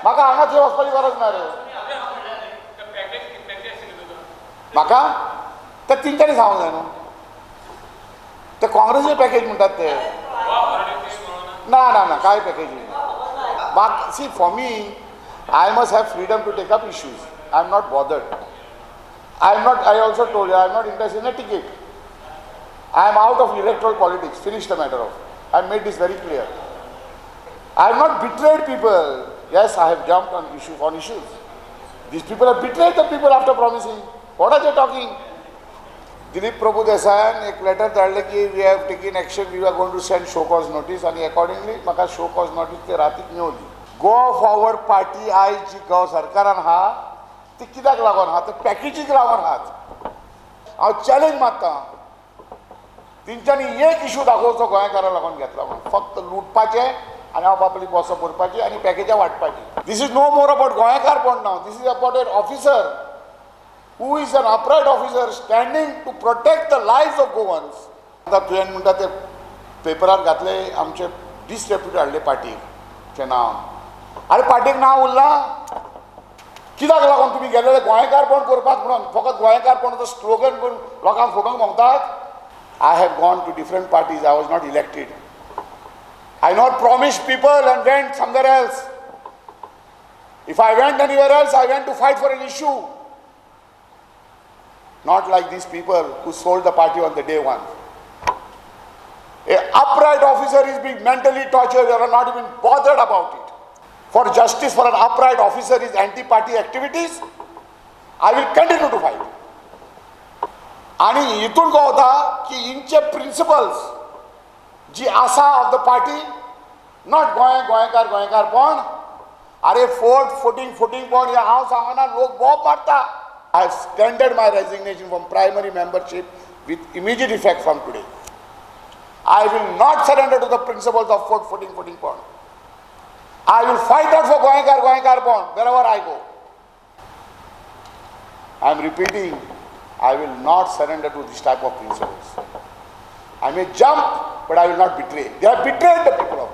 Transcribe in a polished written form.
म्हाका हांगा थंय वचपाची गरज ना रे. म्हाका ते तेंच्यांनी सांगूंक जाय न्हू, ते काँग्रेसीचे पॅकेज म्हणटात ते. ना ना ना, काय पॅकेज म्हाका. See, for me, I must have freedom to take up issues. I am not bothered. I am not, I also told I am not interested in a ticket. I am out of electoral politics. Finish the matter of. I made this very clear. I have not betrayed people. Yes, I have jumped on issue on issues. These people have betrayed the people after promising. What are they talking? Dilip Prabhu देसायान एक letter धाडलें की we have taken action, we are going to send show cause notice, आनी accordingly म्हाका show cause notice ते रातीक मेवली. Goa forward party आयज जी गोवा सरकारान आहा ती कित्याक लागून आहा? ते पॅकेजीक लागून आहात. हांव चॅलेंज मारता, तेंच्यांनी एक इशू दाखोवचो गोंयकारां लागून घेतला म्हणून. फक्त लुटपाचें आनी आप आपली बॉसां भरपाची आनी पॅकेजां वांटपाची. This is no more about गोंयकारपण now. This is about an officer who is an upright officer standing to protect the lives of Goans. आतां तुवें म्हणटा ते पेपरार घातले, आमचे डिसरेप्यूट हाडले पार्टीचें नांव. आरे, पार्टीक नांव उरलां कित्याक लागून तुमी गेलेले गोंयकारपण करपाक म्हणून? फकत गोंयकारपणाचो स्लोगन करून लोकांक फटोवंक भोंवतात. I have gone to different parties. I was not elected. I not promise people and went somewhere else. If I went anywhere else, I went to fight for an issue. Not like these people who sold the party on the day one. A upright officer is being mentally tortured, they are not even bothered about it. For justice for an upright officer is anti-party activities. I will continue to fight. आणि हितून कळता की हिंचे principles जी आसा of the party, not Goa गोंयकार गोंयकारपण. अरे, फोट फोटींग फोटींगपण हें हांव सांगना, लोक बोब मारता. I have tendered my resignation from primary membership with immediate effect from today. I will not surrender to the principles of fort फोटींग फोटींगपण. I will fight out for गोंयकार गोंयकारपण wherever I go. I am repeating, I will not surrender to this type of principles. I may jump, but I will not betray. They have betrayed the people of